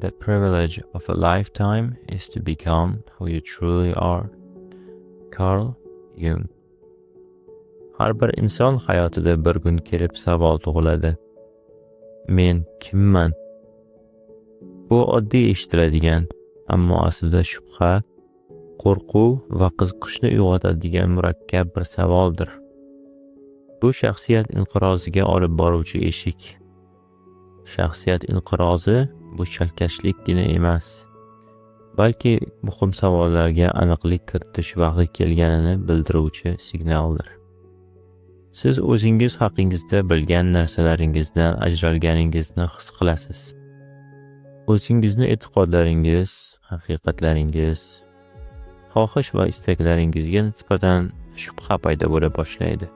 The privilege of a lifetime is to become who you truly are. Carl Jung. Har bir inson hayotida bir kun kelib savol tug'iladi: "Men kimman?" Bu oddiy eshitiladigan, ammo aslida shubha, qo'rquv va qiziqishni uyg'otadigan murakkab bir savoldir. Bu shaxsiyat inqiroziga olib boruvchi eshik. Shaxsiyat inqirozi bu chalkashlikgina emas, balki muhim savollarga aniqlik kiritish vaqti kelganini bildiruvchi signaldir. Siz o'zingiz haqingizda bilgan narsalaringizdan ajralganingizni his qilasiz. O'zingizni e'tiqodlaringiz, haqiqatlaringiz, xohish va istaklaringizga nisbatan shubha paydo bo'la boshlaydi.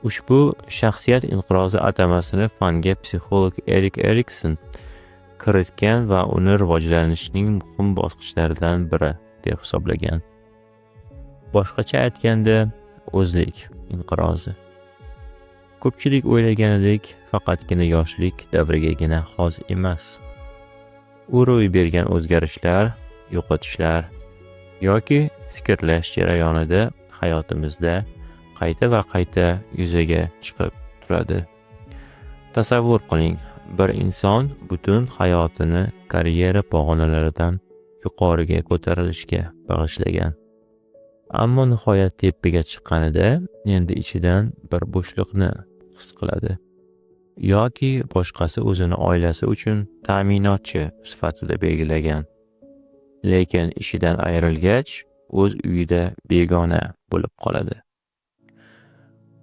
Ushbu shaxsiyat inqirozi atamasini fanga psixolog Erik Erikson kiritgan va uni rivojlanishning muhim bosqichlaridan biri deb hisoblagan. Boshqacha aytganda, o'zlik inqirozi ko'pchilik o'ylaganidek faqatgina yoshlik davrigagina xos emas. U ro'y bergan o'zgarishlar, yo'qotishlar yoki fikrlash jarayonida hayotimizda qayta va qayta yuzaga chiqib turadi. Tasavvur qiling, bir inson butun hayotini karyera pog'onalaridan yuqoriga ko'tarilishga bag'ishlagan. Ammo nihoyat tepaga chiqqanida endi ichidan bir bo'shliqni his qiladi. Yoki boshqasi o'zini oilasi uchun ta'minotchi sifatida belgilagan. Lekin ishidan ayrilgach, o'z uyida begona bo'lib qoladi.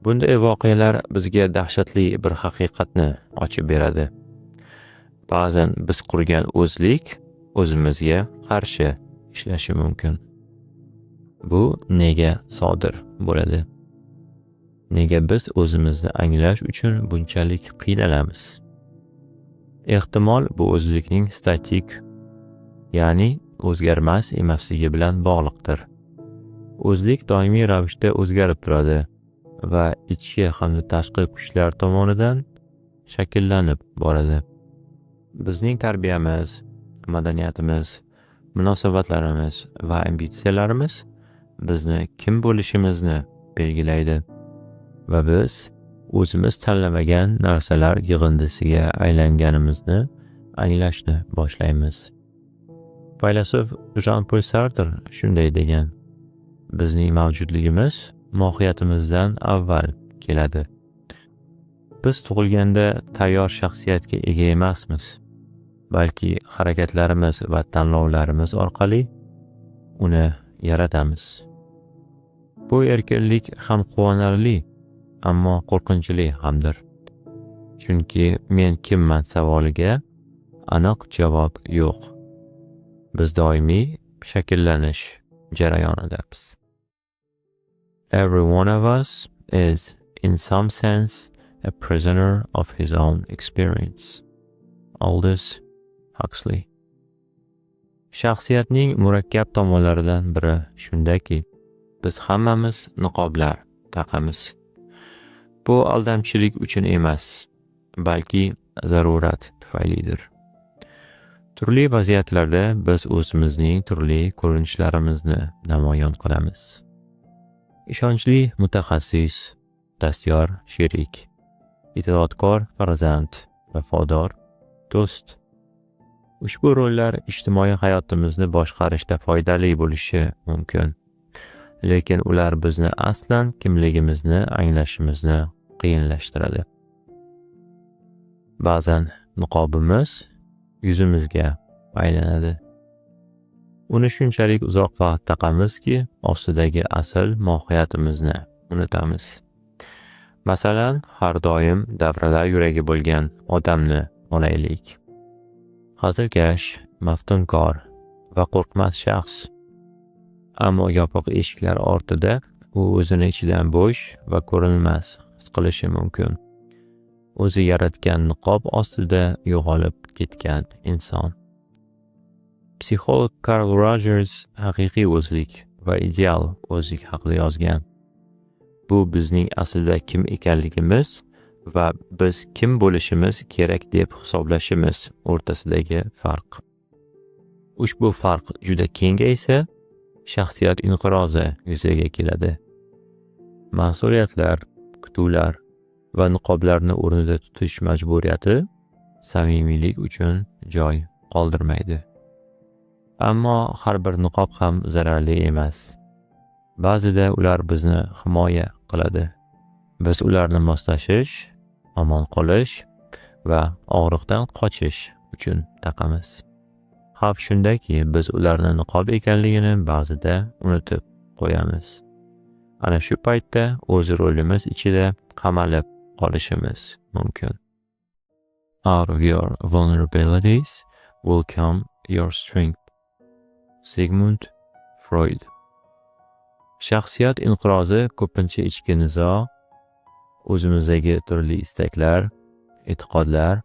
Bunday voqealar bizga dahshatli bir haqiqatni ochib beradi. Ba'zan biz qurgan o'zlik o'zimizga qarshi ishlashi mumkin. Bu nega sodir bo'ladi? Nega biz o'zimizni anglash uchun bunchalik qiynalamiz? Ehtimol, bu o'zlikning statik, ya'ni o'zgarmas emasligi bilan bog'liqdir. O'zlik doimiy ravishda o'zgarib turadi va ichki hamda tashqi kuchlar tomonidan shakllanib boradi. Bizning tarbiyamiz, madaniyatimiz, munosabatlarimiz va ambitsiyalarimiz bizni kim bo'lishimizni belgilaydi va biz o'zimiz tanlamagan narsalar yig'indisiga aylanganimizni anglashni boshlaymiz. Faylasuf Jan-Pol Sartr shunday degan: "Bizning mavjudligimiz mohiyatimizdan avval keladi." Biz tug'ilganda tayyor shaxsiyatga ega emasmiz, balki harakatlarimiz va tanlovlarimiz orqali uni yaratamiz. Bu erkinlik ham quvonarli, ammo qo'rqinchli hamdir. Chunki "Men kimman?" savoliga aniq javob yo'q. Biz doimiy shakllanish jarayonidamiz. Every one of us is, in some sense, a prisoner of his own experience. Aldous Huxley. Shaxsiyatning murakkab tomonlaridan biri shundaki, biz hammamiz niqoblar taqamiz. Bu aldamchilik uchun emas, balki zarurat tufaylidir. Turli vaziyatlarda biz o'zimizning turli ko'rinishlarimizni namoyon qilamiz. Ishonchli mutaxassis, dastyor sherik, itoatkor farzand, vafodor do'st. Ushbu rollar ijtimoiy hayotimizni boshqarishda foydali bo'lishi mumkin. Lekin ular bizni aslan kimligimizni anglashimizni qiyinlashtiradi. Ba'zan niqobimiz yuzimizga aylanadi. Uni shunchalik uzoq vaqt taqamizki, ostidagi asl mohiyatimizni unutamiz. Masalan, har doim davralar yuragi bo'lgan odamni olaylik. Hazilkash, maftunkor va qo'rqmas shaxs. Ammo yopiq eshiklar ortida u o'zini ichidan bo'sh va ko'rinmas his qilishi mumkin. O'zi yaratgan niqob ostida yo'qolib ketgan inson. Psixolog Karl Rojers haqiqiy o'zlik va ideal o'zlik haqida yozgan. Bu bizning aslida kim ekanligimiz va biz kim bo'lishimiz kerak deb hisoblashimiz o'rtasidagi farq. Ushbu farq juda kengaysa, shaxsiyat inqirozi yuzaga keladi. Mas'uliyatlar, kutuvlar va niqoblarni o'rnida tutish majburiyati samimiylik uchun joy qoldirmaydi. Ammo har bir niqob ham zararli emas. Ba'zida ular bizni himoya qiladi. Biz ularni moslashish, omon qolish va og'riqdan qochish uchun taqamiz. Xavf shundaki, biz ularni niqob ekanligini ba'zida unutib qo'yamiz. Ana shu paytda o'z rolimiz ichida qamalib qolishimiz mumkin. Out of your vulnerabilities will come your strength. Sigmund Freud. Shaxsiyat inqirozi ko'pincha ichki nizo, o'zimizdagi turli istaklar, e'tiqodlar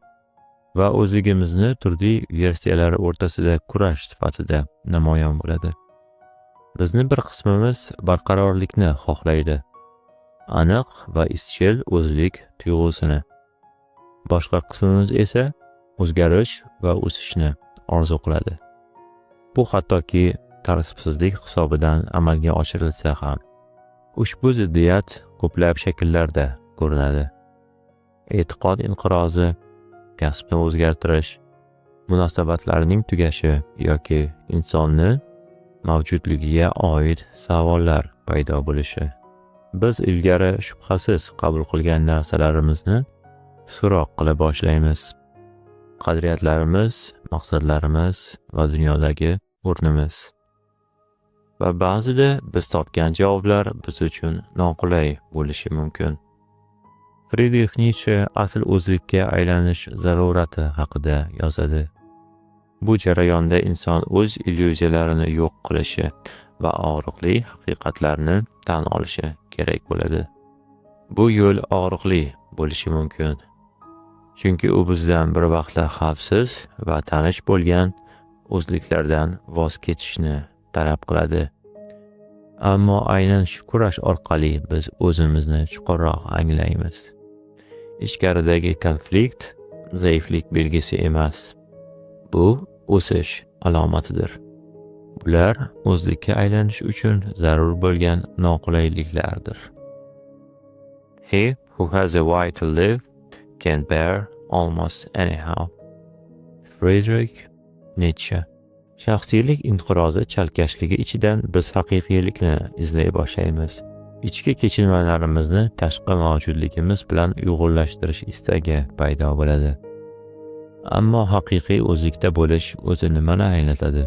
va o'zligimizni turli versiyalari o'rtasida kurash sifatida namoyon bo'ladi. Bizni bir qismimiz barqarorlikni xohlaydi. Aniq va izchil o'zlik tuyg'usini. Boshqa qismimiz esa o'zgarish va o'sishni orzu qiladi. Bu hattoki tartibsizlik hisobidan amalga oshirilsa ham. Ushbu ziddiyat ko'plab shakllarda ko'rinadi. E'tiqod inqirozi, kasbni o'zgartirish, munosabatlarning tugashi yoki insonni mavjudligiga oid savollar paydo bo'lishi. Biz ilgari shubhasiz qabul qilgan narsalarimizni so'roq qila boshlaymiz. Qadriyatlarimiz, maqsadlarimiz va dunyodagi o'rnimiz. Va ba'zida biz topgan javoblar biz uchun noqulay bo'lishi mumkin. Fridrix Nitshe asl o'zlikka aylanish zarurati haqida yozadi. Bu jarayonda inson o'z illyuziyalarini yo'q qilishi va og'riqli haqiqatlarni tan olishi kerak bo'ladi. Bu yo'l og'riqli bo'lishi mumkin. Chunki u bizdan bir vaqtlar xavfsiz va tanish bo'lgan o'zliklardan voz kechishni talab qiladi. Ammo aynan shu kurash orqali biz o'zimizni chuqurroq anglaymiz. Ichkaridagi konflikt zaiflik belgisi emas. Bu o'sish alomatidir. Bular o'zlikka aylanish uchun zarur bo'lgan noqulayliklardir. He who has a why to live can bear almost anyhow. Friedrich Nietzsche. Shaxsiylik inqirozi chalkashligi ichidan biz haqiqiylikni izlay boshlaymiz. Ichki kechinmalarimizni tashqi mavjudligimiz bilan uyg'unlashtirish istagi paydo bo'ladi. Ammo haqiqiy o'zlikda bo'lish o'zi nimani anglatadi?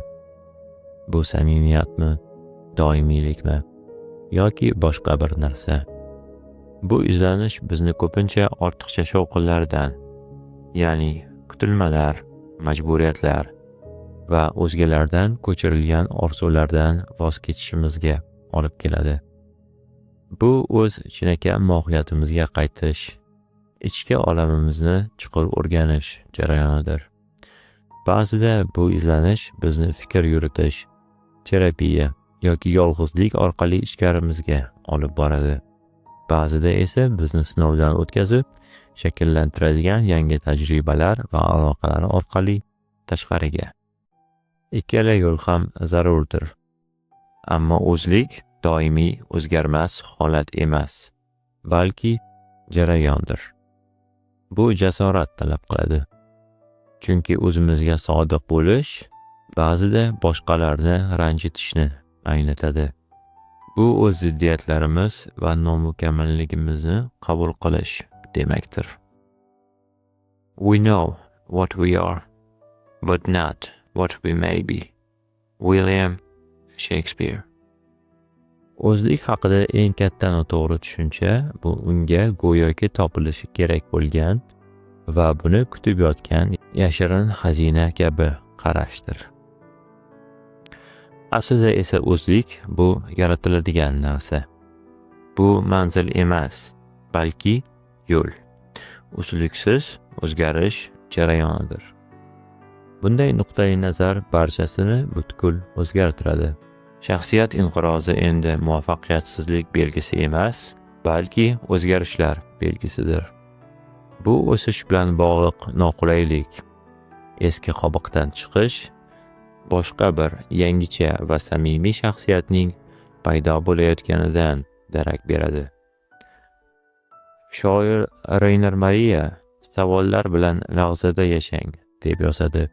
Bu samimiyatmi, doimiylikmi yoki boshqa bir narsa? Bu izlanish bizni ko'pincha ortiqcha shovqinlardan, ya'ni kutilmalar, majburiyatlar va o'zgalardan ko'chirilgan orzulardan voz kechishimizga olib keladi. Bu o'z chinakam mohiyatimizga qaytish, ichki olamimizni chuqur o'rganish jarayonidir. Ba'zida bu izlanish bizni fikr yuritish, terapiya yoki yolg'izlik orqali ichkarimizga olib boradi. Ba'zida esa bizni sinovdan o'tkazib, shakllantiradigan yangi tajribalar va aloqalar orqali tashqariga. Ikkala yo'l ham zarurdir. Ammo o'zlik doimiy o'zgarmas holat emas, balki jarayondir. Bu jasorat talab qiladi. Chunki o'zimizga sodiq bo'lish ba'zida boshqalarni ranjitishni anglatadi. Bu o'z ziddiyatlarimiz va nomukammalligimizni qabul qilish demakdir. We know what we are, but not what we may be. William Shakespeare. O'zlik haqida eng katta noto'g'ri tushuncha bu unga go'yoki topilishi kerak bo'lgan va buni kutib yotgan yashirin xazina kabi qarashdir. Aslida esa o'zlik bu yaratiladigan narsa. Bu manzil emas, balki yo'l. Uzluksiz o'zgarish jarayonidir. Bunday nuqtai nazar barchasini butkul o'zgartiradi. Shaxsiyat inqirozi endi muvaffaqiyatsizlik belgisi emas, balki o'zgarishlar belgisidir. Bu o'sish bilan bog'liq noqulaylik, eski qobiqdan chiqish, boshqa bir yangicha va samimiy shaxsiyatning paydo bo'layotganidan darak beradi. Shoir Reyner Mariya "Savollar bilan lahzada yashang" deb yozadi.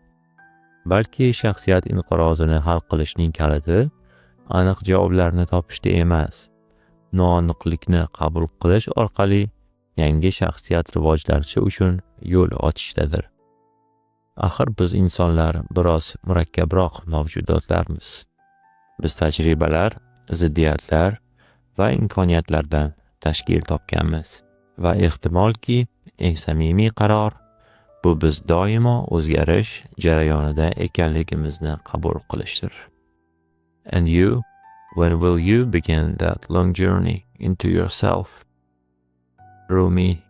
Balki shaxsiyat inqirozini hal qilishning kaliti aniq javoblarni topishda emas, noaniqlikni qabul qilish orqali yangi shaxsiyat rivojlanishi uchun yo'l ochishdadir. Axir biz, insonlar, biroz murakkabroq mavjudotlarmiz. Biz tajribalar, ziddiyatlar va imkoniyatlardan tashkil topganmiz va ehtimolki, eng samimiy qaror bu biz doimo o'zgarish jarayonida ekanligimizni qabul qilishdir. And you, when will you begin that long journey into yourself? Rumi.